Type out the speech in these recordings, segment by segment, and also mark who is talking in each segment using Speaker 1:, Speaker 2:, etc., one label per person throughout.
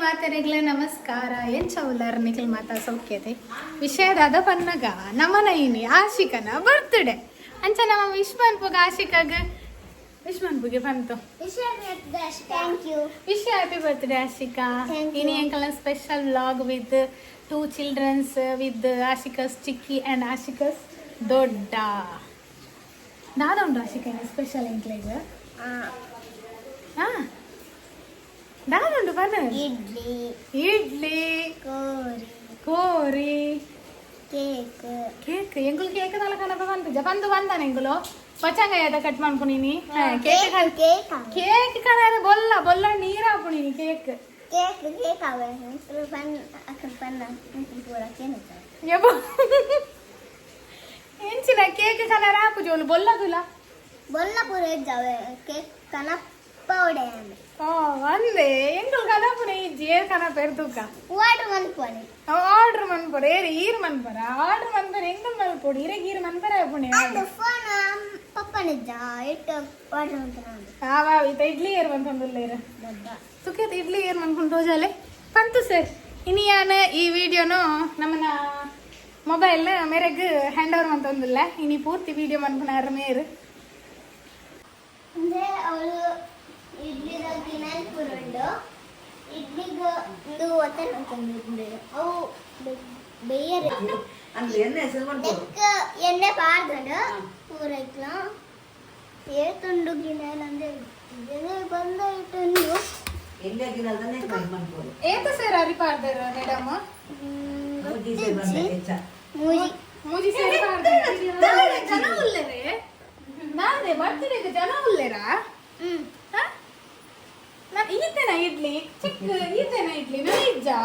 Speaker 1: ಮಾತೆರೆಗ್ಲ ನಮಸ್ಕಾರ. ಎಂಚ ಉಲ್ಲರ್ ನಿಖಿಲ್ ಮಾತಾ? ಸೌಖ್ಯತೆ ವಿಷಯದಾದ ಪನ್ನಗ ನಮನ ಇನಿ ಆಶಿಕನ ಬರ್ತ್ಡೇ. ಅಂಚ ನಮ್ಮ ವಿಶ್ ಮನ್ಪುಗ, ಆಶಿಕಾಗ ವಿಶ್ ಮನ್ಪುಗೆ ಪಂತು.
Speaker 2: Thank you.
Speaker 1: Wish happy birthday, Ashika.
Speaker 2: Thank you.
Speaker 1: ಇನಿ ಎಂಕಲ್ನ special vlog with two childrens, with Ashika's chikki and Ashika's ದೊಡ್ಡ. ದಾದ ಉಂಡು ಆಶಿಕಾ ಸ್ಪೆಷಲ್ ಎಂಕ್ಲೆಗ್? ಹಾ, ದಾದ ಉಂಡು ಪನ್ನ.
Speaker 2: ಇಡ್ಲಿ.
Speaker 1: ಇಡ್ಲಿ.
Speaker 2: ಕೋರಿ.
Speaker 1: ಕೋರಿ.
Speaker 2: ಕೇಕ್.
Speaker 1: ಕೇಕ್. ಎಂಗುಲ್ ಕೇಕ್ ದಾಲ ಕನಪ ಬಂತಿಜ ಬಂದು ಬಂದಾನ ಎಂಗುಲು ಪಚಂಗ ಯಾದ ಕಟ್ ಮಾಡ್ಕೊಣಿನಿ ಕೇಕ್.
Speaker 2: ಕೇಕ್.
Speaker 1: ಕೇಕ್ ಕಣರೆ ಬೊಲ್ಲ ಬೊಲ್ಲ ನೀರ್ ಹಾಪುಣಿನಿ ಕೇಕ್.
Speaker 2: ಕೇಕ್ ಕೇಕ್ ಅವೆ ಪನ್ ಅಕ್ಕನ ಪನ್ನ ಪೂರ ಕೇನುತ್ತ.
Speaker 1: ಯಬ್ಬ, ಎಂಚಿನ ಕೇಕ್ ಕಲರ್ ಹಾಪುಜಿ ಬೊಲ್ಲದುಲ?
Speaker 2: ಬೊಲ್ಲ ಪೂರ ಇದ್ದಾವೆ ಕೇಕ್ ಕನಪ್ಪ ಒಡೆ.
Speaker 1: ಓ, ಒಂದೇ ಎಂಗುಲ್ ಕನಪುನ ಇಜ್ಜಿ. ಏರ್ ಕನಪ ಎರ್ತುಕ?
Speaker 2: ವಾಟರ್ ಮನ್ಪಣಿ.
Speaker 1: ಆರ್ಡರ್ ಮನ್ಪೊಡು. ಏರ್ ಈರ್ ಮನ್ಪರ? ಆರ್ಡರ್ ಮನ್ಪರ ಎಂಗುಲ್ ಮಲ್ಪೊಡು. ಇರೆಗ್ ಈರ್ ಮನ್ಪರ ಆಪುಣಿ.
Speaker 2: ಅಂಡ್ ಫೋನ್ ಪಪ್ಪನಿದ್ದ ಇಟ್ಟು ವಾಟರ್ ಅಂತ.
Speaker 1: ಆವಾ ಇತ್ತ ಇಡ್ಲಿ ಏರ್ ಮನ್ಪೊಂದುಲ್ಲೇರ್?
Speaker 2: ದೊಡ್ಡ.
Speaker 1: ತುಕೇತ್ ಇಡ್ಲಿ ಏರ್ ಮನ್ಕೊಂಡು ತೋಜಾಲೆ ಪಂತು ಸರ್. ಇನಿ ಯಾನ್ ಈ ವಿಡಿಯೋನು ನಮ್ಮನ ಮೊಬೈಲ್ ಮೇರೆಗ್ ಹ್ಯಾಂಡ್ ಓವರ್ ಮಂತೊಂದುಲ್ಲ. ಇನಿ ಪೂರ್ತಿ ವಿಡಿಯೋ ಮನ್ಪುನಾರ ಮೇರ್.
Speaker 2: ಅಂದ್ರೆ ಅವಳು ಇಡ್ಲಿದ ಗಿಣ್ಣೆ ಪೂರ ಉಂಡು. ಇಡ್ಲಿಗೆ ಒಂದು ಒತ್ತಡ ಅಂತಂದಿದ್ರು ಅವು ಬೇಯರ್.
Speaker 3: ಅಂದ್ರೆ ಎಣ್ಣೆ ಹೆಸರು ಮಾಡ್ಬೋದು.
Speaker 2: ನೆಕ್ ಎಣ್ಣೆ ಪಾರ್ದನು ಪೂರೈಕ್ಲ. ಏತುಂಡು ಗಿಣ್ಣೆ ಅಂದ್ರೆ ಗಿಣ್ಣೆ ಬಂದ ಇಟ್ಟುಂಡು.
Speaker 3: ಎಣ್ಣೆ ಗಿಣ್ಣಲ್ದನೆ ಮಾಡ್ಬೋದು.
Speaker 1: ಏತ ಸೇರ್ ಅರಿಪಾರ್ದರ್ ಮೇಡಮ್?
Speaker 3: ಮೂಜಿ ಸೇರು ಬಂದ ಹೆಚ್ಚ.
Speaker 2: ಮೂಜಿ.
Speaker 1: ಮೂಜಿ ಸೇರ್ ಪಾರ್ದರ್. ಜನ ಉಲ್ಲೇರೆ ನಾದೆ ಬರ್ತ್ಡೇಗೆ ಜನ ಉಲ್ಲೇರಾ?
Speaker 2: ಹ್ಮ್.
Speaker 1: ಹ? ನಾನು ಈತೆನ ಇಡ್ಲಿ ಚಿಕ್ಕ ಈತೆನ ಇಡ್ಲಿ ನಾನು ಇಜ್ಜಾ.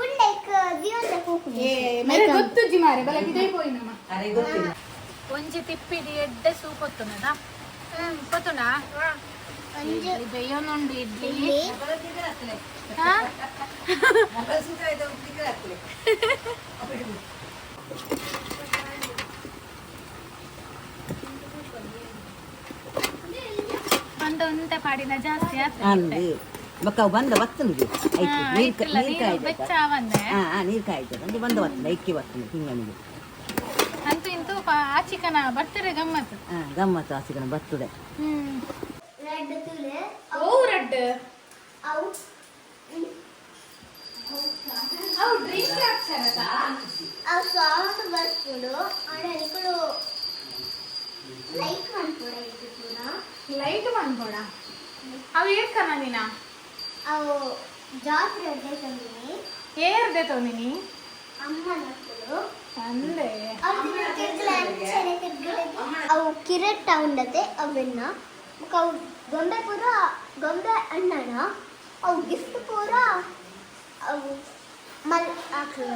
Speaker 2: ಉಂಡೈಕ್ ಜೀವಂತ ಕೂಕುನಿ.
Speaker 1: ಏ ಮೇರೆ ಗೊತ್ತುಜ್ಜಿ ಮಾರೆ ಬಲ ಬಿದೈ ಪೋಯಿನಮ್ಮ.
Speaker 3: ಅರೆ, ಗೊತ್ತಿಲ್ಲ.
Speaker 1: ಒಂಜಿ ತಿಪ್ಪಿಡಿ ಎಡ್ಡೆ ಸೂಪ್ ಒತ್ತುನದ ಗೊತ್ತುಂಡಾ?
Speaker 2: ಒಂಜಿ.
Speaker 1: ಬೇಯೋನುಂಡು ಇಡ್ಲಿ.
Speaker 2: ಇಡ್ಲಿ.
Speaker 1: ಹಾ?
Speaker 3: ಮೊಬೈಲ್ ಸುತ್ತ ಆಯ್ತು, ಸ್ಪೀಕರ್ ಹಾಕ್ಲೆ.
Speaker 1: ಒಂದು ಉಂಟೆ ಪಾಡಿನ ಜಾಸ್ತಿ ಆತು.
Speaker 3: ಅಂದು ಬೊಕ್ಕ ಅವು ಬಂದ ಬತ್ತನಿಗೆ ಐಕ್ ನೀರು
Speaker 1: ಐತಿಲ್ಲ.
Speaker 3: ನೀರು
Speaker 1: ನೀರು
Speaker 3: ಕಾಯ್ದೆ.
Speaker 1: ಬೆಚ್ಚ ಬಂದೆ.
Speaker 3: ಹಾ ಹಾ, ನೀರು ಕಾಯ್ತದೆ ಅಂದ್ರೆ ಬಂದ ಬತ್ತನ ಐಕ್ಕಿ ಬತ್ತನ ತಿಂಗನಿಗೆ.
Speaker 1: ಅಂತೂ ಇಂತೂ ಆಚಿಕನ ಬರ್ತಾರೆ ಗಮ್ಮತ್ತು.
Speaker 3: ಹಾ, ಗಮ್ಮತ್ತು ಆಸಿಕನ ಬರ್ತದೆ.
Speaker 1: ಹ್ಮ್.
Speaker 2: ರೆಡ್ ತುಲೆ.
Speaker 1: ಓ, ರೆಡ್.
Speaker 2: ಅವು.
Speaker 1: ಅವು ಡ್ರೀಮ್ ಕ್ಯಾಪ್ಚರ್ ಅದ.
Speaker 2: ಅವು ಸೌಂಡ್ ಬರ್ಪುಂಡು. ಆಂಡ ನಿಕುಲು ಲೈಕ್ ಮನ್ಪೊಡ ಇತ್ತು ಪೂರ.
Speaker 1: ಲೈಟ್ ಮನ್ಪೊಡ. ಅವು ಏರ್ಕನ ನೀನ?
Speaker 2: ಅವು ಜಾತ್ರೆ ಅಡ್ಡೆ ತಂದಿನಿ.
Speaker 1: ಏರ್ದೆ ತೊಂದಿನಿ?
Speaker 2: ಅಮ್ಮನ ಮಕ್ಕಳು.
Speaker 1: ಅಂದೆ.
Speaker 2: ಅವು ಕಿರೀಟ ಉಂಡತೆ ಅವೆನ್ನ ಬೊಕ ಅವು ಗೊಂಬೆ ಪೂರ, ಗೊಂಬೆ ಅಣ್ಣನ ಅವು ಗಿಫ್ಟ್ ಪೂರ ಅವು ಮಲ್ ಹಾಕುನ.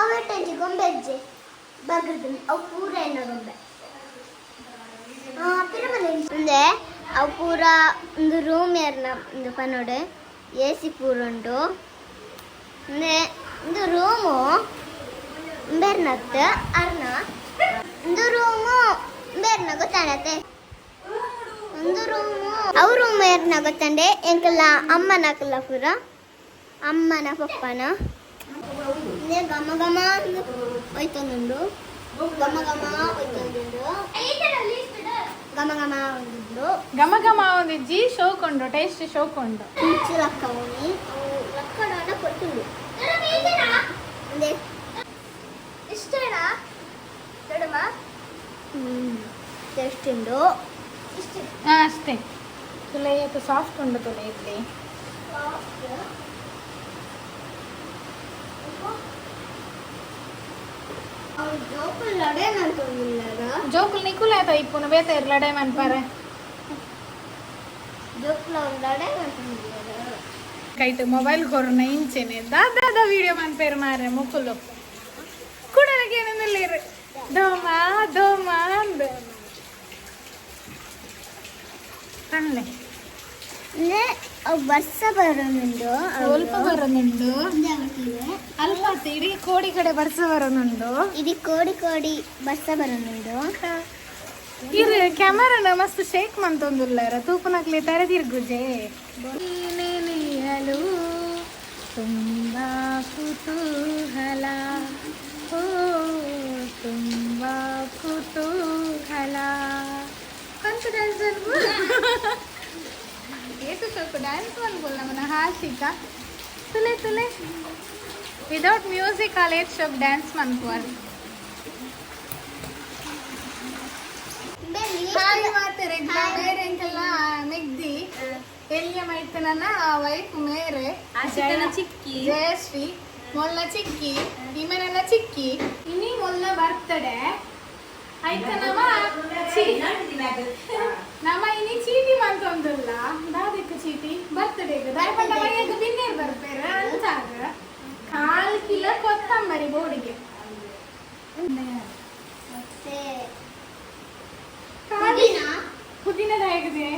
Speaker 2: ಅವೆಟ್ಟಂಜಿ ಗೊಂಬೆ ಅಜ್ಜೆ ಬಗ್ರದ್ದು ಅವು ಪೂರ ಎಣ್ಣ ಗೊಂಬೆ ಅಂದೆ. ಅವು ಪೂರ ಒಂದು ರೂಮ್ ಏರ್ನ ಒಂದು ಪನೋಡು ಎ ಸಿ ಪೂರ ಉಂಡು. ಅಂದೆ ಒಂದು ರೂಮು ಬೇರ್ನತ್ತು ಅರ್ನ ಒಂದು ರೂಮು ಬೇರ್ನ ಗೊತ್ತಾಡತ್ತೆ. ಒಂದು ರೂಮು ಅವು ರೂಮ್ ಏರ್ನ ಗೊತ್ತಂಡೆ. ಎಂಕಲ್ಲ ಅಮ್ಮನ ಅಕಲ್ಲ ಪೂರ ಅಮ್ಮನ ಪಪ್ಪನ. ಇಂದೆ ಘಮ ಘಮ ಹೋಯ್ತೊಂದುಂಡು. ಘಮ ಘಮ ಹೋಯ್ತೊಂದುಂಡು. ಘಮ ಘಮ ಒಂದುಂಡು.
Speaker 1: ಘಮ ಘಮ ಒಂದು ಜಿ ಶೋಕ್ ಉಂಡು, ಟೇಸ್ಟ್ ಶೋಕ್ ಉಂಡು.
Speaker 2: ಇಂಚು ಲಕ್ಕವನಿ ಅವು ಲಕ್ಕಣ ಕೊಟ್ಟುಂಡು. ಅಂದೆ ಇಷ್ಟೇನಾ ದೊಡ್ಡಮ್ಮ? ಟೇಸ್ಟ್ ಉಂಡು ಇಷ್ಟೇ.
Speaker 1: ಹಾ, ಅಷ್ಟೇ. ತುಲೆ ಸಾಫ್ಟ್ ಉಂಡು ತುಲೆ ಇಡ್ಲಿ.
Speaker 2: ಸಾಫ್ಟ್. ಜೋಕುಲು ಲಡೆ ಮಂತೊಂದುಲ್ಲೆರ್.
Speaker 1: ಜೋಕುಲು ನಿಕುಲು ಆಯ್ತಾ ಇಪ್ಪುನು ಬೇತೆ ಲಡೈ ಮನ್ಪಾರೆ.
Speaker 2: ಜೋಕುಲು ಅವ್ರು ಲಡೆ ಮಂತೊಂದುಲ್ಲೆರ್.
Speaker 1: ಕೈಟ್ ಮೊಬೈಲ್ ಕೊರ್ನ ಇಂಚೆನೆ ದಾದ ವಿಡಿಯೋ ಮನ್ಪೇರು ಮಾರೆ. ಮುಕುಲು ಕೂಡಲಕ್ಕೆ ಏನಂದಿಲ್ಲೇರು ದೋಮ ದೋಮ ಅಂದ್ ಕಣ್ಲೆ.
Speaker 2: ಅಂದ್ರೆ ಅವು ಬರ್ಸ ಬರೋನುಂಡು.
Speaker 1: ಸ್ವಲ್ಪ ಬರೋನುಂಡು. ಅಲ್ಪ ಇಡೀ ಕೋಡಿ ಕಡೆ ಬರ್ಸ ಬರೋನುಂಡು.
Speaker 2: ಇಡೀ ಕೋಡಿ ಕೋಡಿ ಬರ್ಸ ಬರೋನುಂಡು.
Speaker 1: ಇರು ಕ್ಯಾಮರಾನ ಮಸ್ತ್ ಶೇಕ್ ಮಂತೊಂದುಲ್ಲಾರ. ತೂಪುನಕ್ಲೆ ತರೆ ತಿರ್ಗುಜೆ. ನೆನೆಯಲು ತುಂಬ ಕುತೂಹಲ, ಓ ತುಂಬ ಕುತೂಹಲ. ಕಂತು ಡ್ಯಾನ್ಸ್ ಏತು ಸ್ವಲ್ಪ ಡ್ಯಾನ್ಸ್ ಮನ್ಬೋಲ್ ನಮ್ಮನ್ನ ಹಾಸಿಕ ತುಲೆ ತುಲೆ ವಿದೌಟ್ ಮ್ಯೂಸಿಕ್ ಅಲ್ಲಿ ಏತ್ ಶೋಕ್ ಡ್ಯಾನ್ಸ್ ಮನ್ಪುವರ್. ಹಾಯ್ ಮಾತೆರೆ ಮೇರೆ ಅಂಕೆಲ್ಲ ಮೆಗ್ದಿ ಎಲ್ಲಿಯ ಮೈತನ ವೈಫ್ ಮೇರೆ.
Speaker 4: ಆಶಿಕನ ಚಿಕ್ಕಿ.
Speaker 1: ಜಯಶ್ರೀ ಮೊಲ್ಲ ಚಿಕ್ಕಿ ಇಮನೆಲ್ಲ ಚಿಕ್ಕಿ ಇನಿ ಮೊಲ್ಲ ಬರ್ತಡೆ ಆಯ್ತ. ನಮ್ಮ ನಮ್ಮ ಇನಿ ಚೀಟಿ ಮಂತೊಂದುಲ್ಲ ದಾದಕ್ಕೆ ಚೀಟಿ ಬರ್ತಡೆಗ್ ದಾಯಪಂಡ ಮೈಯಾಗ ಬಿನ್ನೇರ್ ಬರ್ಪೇರ ಅಂಚಾಗ ಕಾಲ್ ಕಿಲ ಕೊತ್ತಂಬರಿ ಬೋರ್ಡಿಗೆ.
Speaker 2: ಮತ್ತೆ
Speaker 1: ಕಾಲ್
Speaker 2: ಪುದೀನ.
Speaker 1: ಪುದೀನದ ಹೇಗಿದೆ?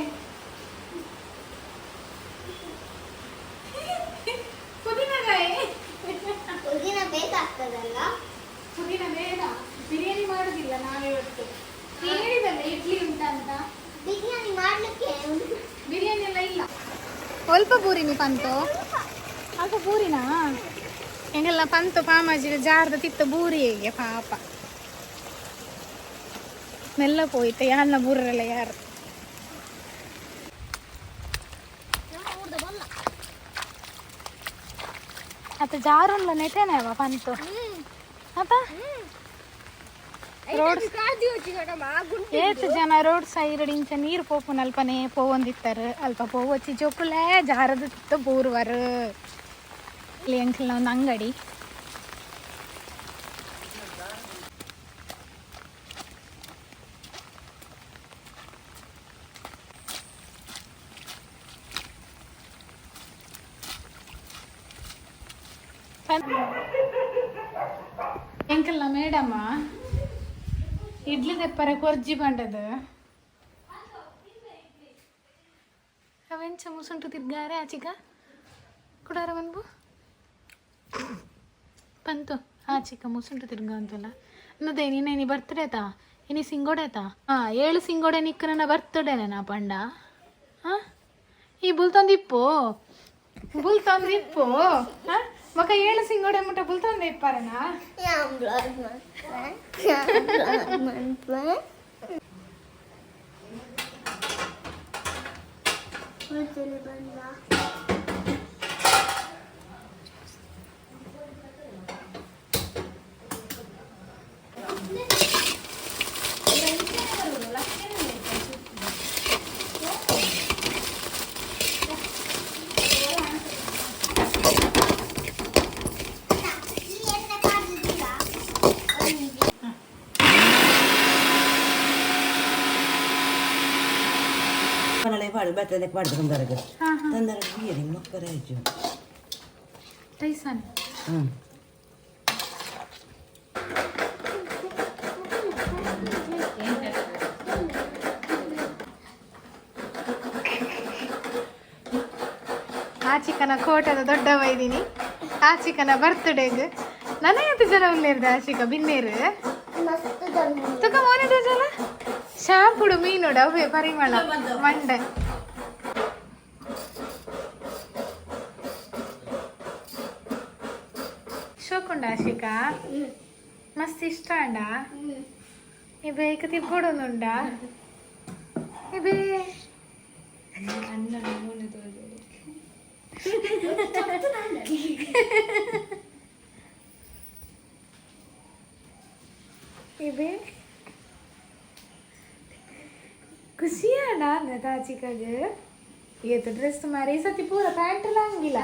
Speaker 1: ಪುದೀನದಾಯಿ.
Speaker 2: ಪುದೀನ ಬೇಕಾಗ್ತದಲ್ಲ.
Speaker 1: ಪುದೀನ ಬೇಡ, ಬಿರಿಯಾನಿ ಮಾಡುದಿಲ್ಲ ನಾವಿವತ್ತು. ನೀ ಹೇಳಿದಲ್ಲ ಇಡ್ಲಿ ಉಂಟಂತ.
Speaker 2: ಬಿರಿಯಾನಿ ಮಾಡ್ಲಿಕ್ಕೆ.
Speaker 1: ಬಿರಿಯಾನಿ ಎಲ್ಲ ಇಲ್ಲ. ಸ್ವಲ್ಪ ಪೂರಿನಿ ಪಂತು, ಅಲ್ಪ ಪೂರಿನಾ? ಹೆಂಗೆಲ್ಲ ಪಂತು ಪಾಮಾಜಿ ಜಾರ್ದ ತಿತ್ತ ಬೂರಿ ಹೇಗೆ ಪಾಪ ಮೆಲ್ಲ ಪೋಯ್ತ ಯಾರನ್ನ ಬೂರಲ್ಲ ಯಾರು. ಅತ್ತ ಜಾರುಲ್ಲ ನೆಟೇನವ ಪಂತು ಅತ್ತ ರೋಡ್. ಏತ್ ಜನ ರೋಡ್ ಸೈಡ್ ಇಂಚ ನೀರು ಪೋಪುನ ಅಲ್ಪನೇ ಪೋವೊಂದಿತ್ತಾರೆ. ಅಲ್ಪ ಪೋವೊಚ್ಚಿ ಜೋಕುಲೇ ಜಾರದ ತಿತ್ತ ಬೂರುವರು. ಇಲ್ಲಿ ಅಂಕಲ್ನ ಒಂದು ಅಂಗಡಿ. ಎಂಕಲ್ನ ಮೇಡಮ್ಮ ಇಡ್ಲಿ ತೆಪ್ಪರೆ ಕೊರ್ಜಿ ಬಂಡದು ಅವೆಂಚ ಮುಸುಂಟು ತಿರ್ಗಾರೆ. ಆಚಿಕ ಕುಡಾರ ಬಂದ್ಬು ಬಂತು. ಆಚಿಕ ಮುಸುಂಟು ತಿರ್ಗ ಅಂತಲ್ಲ ಅನ್ನದೇ. ನೀನು ಇನಿ ಬರ್ತಡೇ ತಾ, ಇನಿ ಸಿಂಗೋಡೆ ತಾ. ಹಾಂ, ಏಳು ಸಿಂಗೋಡೆ ನಿಕ್ಕ ನನ್ನ ಬರ್ತಡೇನ ಪಂಡ. ಹಾಂ, ಈ ಬುಲ್ತೊಂದಿಪ್ಪು ಬುಲ್ತೊಂದಿಪ್ಪು. ಹಾಂ, ಮಕ ಏಳು ಸಿಂಗೋಡೆ ಮುಟ್ಟ ಬುಲ್ತೊಂದು ಇಪ್ಪಾರನಾ?
Speaker 2: ಯಾನ್ ಬ್ಲಾಗ್ ಮಾಡ್ತೆ, ಯಾನ್ ಬ್ಲಾಗ್ ಮಾಡ್ತೆ. ಬಂದ.
Speaker 3: ಪನಳೆ ಪಾಡು ಬರ್ತದೆ ಪಾಡು ತಂದರಗ.
Speaker 1: ಹಾಂ ಹಾಂ.
Speaker 3: ತಂದರಗ ಬೀರಿ ಮಕ್ಕಳ ಹೆಚ್ಚು.
Speaker 1: ಟೈಸನ್.
Speaker 3: ಹ್ಞೂ.
Speaker 1: ಆ ಚಿಕ್ಕನ ಕೋಟದ ದೊಡ್ಡವ ಇದ್ದೀನಿ. ಆ ಚಿಕ್ಕನ ಬರ್ತ್ಡೇಗ್ ನನಗೆ ಜನ ಉಲ್ಲೇರ್ದ ಆ ಚಿಕ್ಕ ಬಿನ್ನೇರು.
Speaker 2: ಮಸ್ತ್ ದೊಡ್ಡ.
Speaker 1: ತುಕ ಮೋನೆ ಜನ ಶಾಂಪುಡು ಮೀನುಡು ಅವೇ ಪರಿಮಳ ಮಂಡೆ. ಶೋಕುಂಡ ಆಶಿಕಾ, ಮಸ್ತ್ ಇಷ್ಟ ಅಂಡ. ಈ ಬೇಕ ತಿರ್ಗೊಡೊಂದುಂಡ ಇಬೇ. ಇಬೇ ಖುಷಿಯಾಣ ತಾಚಿಕಾಗ ಏತ್ ಡ್ರೆಸ್ ಮಾರಿ. ಈ ಸತಿ ಪೂರ ಪ್ಯಾಂಟ್ ಲಂಗಿಲ್ಲ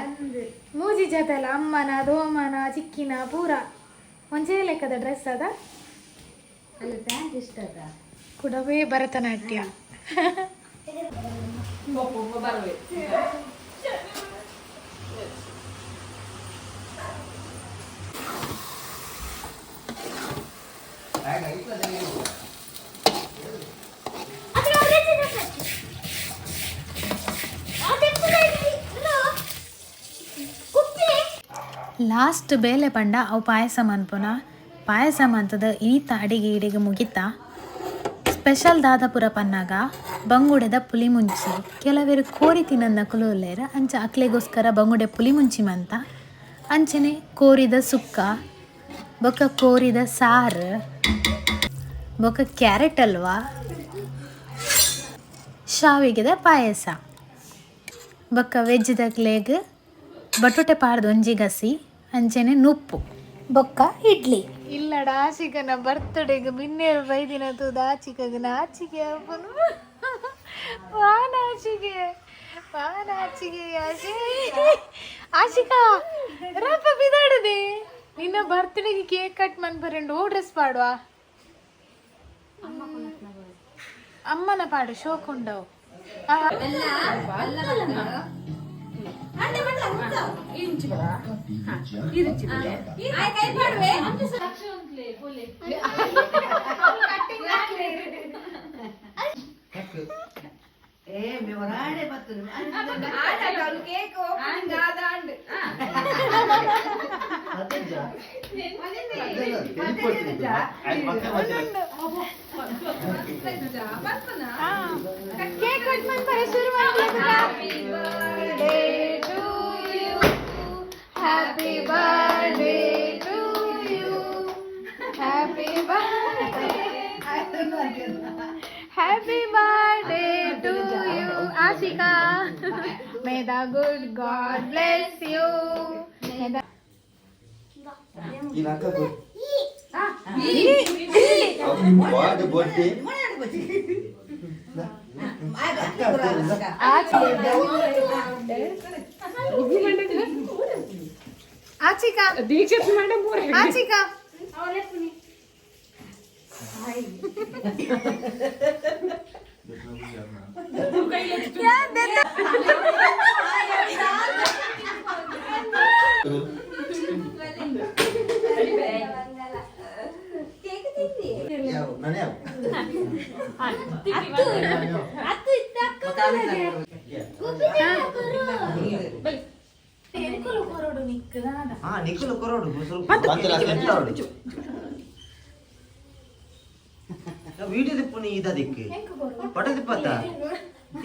Speaker 1: ಮೂಜಿ ಜೊತೆಲ್ಲ ಅಮ್ಮನ ದೋಮನ ಚಿಕ್ಕಿನ ಪೂರ ಒಂಜೇ ಲೆಕ್ಕದ ಡ್ರೆಸ್ ಅದ.
Speaker 4: ಅಲ್ಲ, ಪ್ಯಾಂಟ್ ಇಷ್ಟ ಅದ.
Speaker 1: ಕುಡವೇ ಭರತನಾಟ್ಯ. ಲಾಸ್ಟ್ ಬೇಲೆ ಪಂಡ ಅವು ಪಾಯಸ ಮನ್ಪುನ. ಪಾಯಸ ಮಂತದ ಇನಿತ ಅಡಿಗೆ ಇಡಿಗೆ ಮುಗಿತ. ಸ್ಪೆಷಲ್ ದಾದಪುರ ಪನ್ನಾಗ ಬಂಗುಡೆದ ಪುಲಿಮುಂಚಿ. ಕೆಲವರು ಕೋರಿ ತಿನ್ನಂದ ಕುಲುಲ್ಲೇರ, ಅಂಚ ಅಕ್ಲೆಗೋಸ್ಕರ ಬಂಗುಡೆ ಪುಲಿಮುಂಚಿ ಮಂತ. ಅಂಚನೆ ಕೋರಿದ ಸುಕ್ಕ ಬೊಕ್ಕ ಕೋರಿದ ಸಾರು ಬೊಕ್ಕ ಕ್ಯಾರೆಟ್ ಹಲ್ವಾ, ಶಾವಿಗೆದ ಪಾಯಸ, ಬೊಕ್ಕ ವೆಜ್ ದಕ್ಲೆಗ್ ಬಟೋಟೆ ಪಾಡ್ದು ಒಂಜಿ ಗಸಿ, ಅಂಚನೆ ನುಪ್ಪು ಬೊಕ್ಕ ಇಡ್ಲಿ. ಇಲ್ಲಡ ಆಶಿಕನ ಬರ್ತ್ಡೇಗ್ ಬಿನ್ನೇರು ಬೈದಿನ ತೂದು ಆಚಿಕಗ್ ನಾಚಿಕೆ ಆಪುನು. ವಾ ನಾಚಿಕೆ, ವಾ ನಾಚಿಕೆ. ಆಶಿ, ಆಶಿಕಾ, ರಪ್ಪ ಬಿದಾಡದೆ. ನಿನ್ನ ಬರ್ತ್ಡೇಗೆ ಕೇಕ್ ಕಟ್ ಮನ್ಪರೆಂಡು. ಓ ಡ್ರೆಸ್ ಪಾಡುವ? ಅಮ್ಮನ ಪಾಡು, ಶೋಕ್ ಉಂಡವು. ಕೇಕ್ ಕಟ್ ಮನ್ಪರೆ ಶುರು. Happy birthday to you, happy birthday, happy birthday to you, Ashika. May the good God bless you.
Speaker 5: ಈ ನಕ್ಕದು ವಾದ ಬೊಡ್ಡಿ.
Speaker 1: ಆಚಿಕಾ, ದೀಕ್ಷಿತ್ ಮೇಡಮ್, ಆಚಿಕಾ.
Speaker 5: ಯಾವ ಮನೆ ಯಾವ?
Speaker 4: ಅತ್ತು ಇತ್ತ.
Speaker 1: ಕೊರಡು ನಿಕ್ಕದ.
Speaker 6: ಹಾ, ನಿಖಿಲ್ ಕೊರೋಡು ಸ್ವಲ್ಪ. ವಿಡಿಯೋ ದಿಪ್ಪು ನೀ ಇದದಿಕ್ಕೆ ಪಟ ದಿಪ್ಪತ್ತ.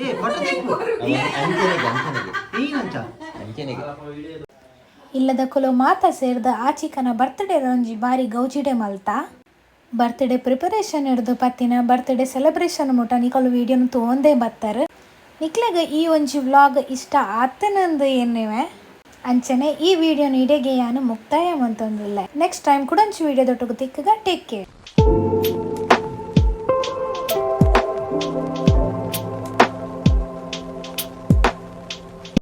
Speaker 6: ಏ, ಪಟ ದಿಪ್ಪು.
Speaker 5: ಅಂಚನೆಗೆ, ಅಂಚನೆಗೆ.
Speaker 6: ನೀನಂಚ.
Speaker 5: ಅಂಚನೆಗೆ.
Speaker 1: ಇಲ್ಲದ ಕುಲು ಮಾತ ಸೇರ್ದ ಆಚಿಕನ ಬರ್ತ್ಡೇ ಒಂಜಿ ಬಾರಿ ಗೌಜಿಡೆ ಮಲ್ತ. ಬರ್ತ್ಡೇ ಪ್ರಿಪರೇಷನ್ ಹಿಡ್ದು ಪತ್ತಿನ ಬರ್ತ್ಡೇ ಸೆಲೆಬ್ರೇಷನ್ ಮುಟ ನಿಕಲು ವೀಡಿಯೋನು ತೋಂದೇ ಬತ್ತಾರೆ. ನಿಕ್ಲೆಗ್ ಈ ಒಂಜಿ ವ್ಲಾಗ್ ಇಷ್ಟ ಆತನಂದು ಎನ್ನುವೆ. ಅಂಚನೆ ಈ ವಿಡಿಯೋನ ಇಡೆಗೆ ಯಾನು ಮುಕ್ತಾಯ ಮಂತೊಂದುಲ್ಲೆ. ನೆಕ್ಸ್ಟ್ ಟೈಮ್ ಕುಡೊಂಜಿ ವಿಡಿಯೋ ದೊಟ್ಟುಗು ತಿಕ್ಕಗ. Take care.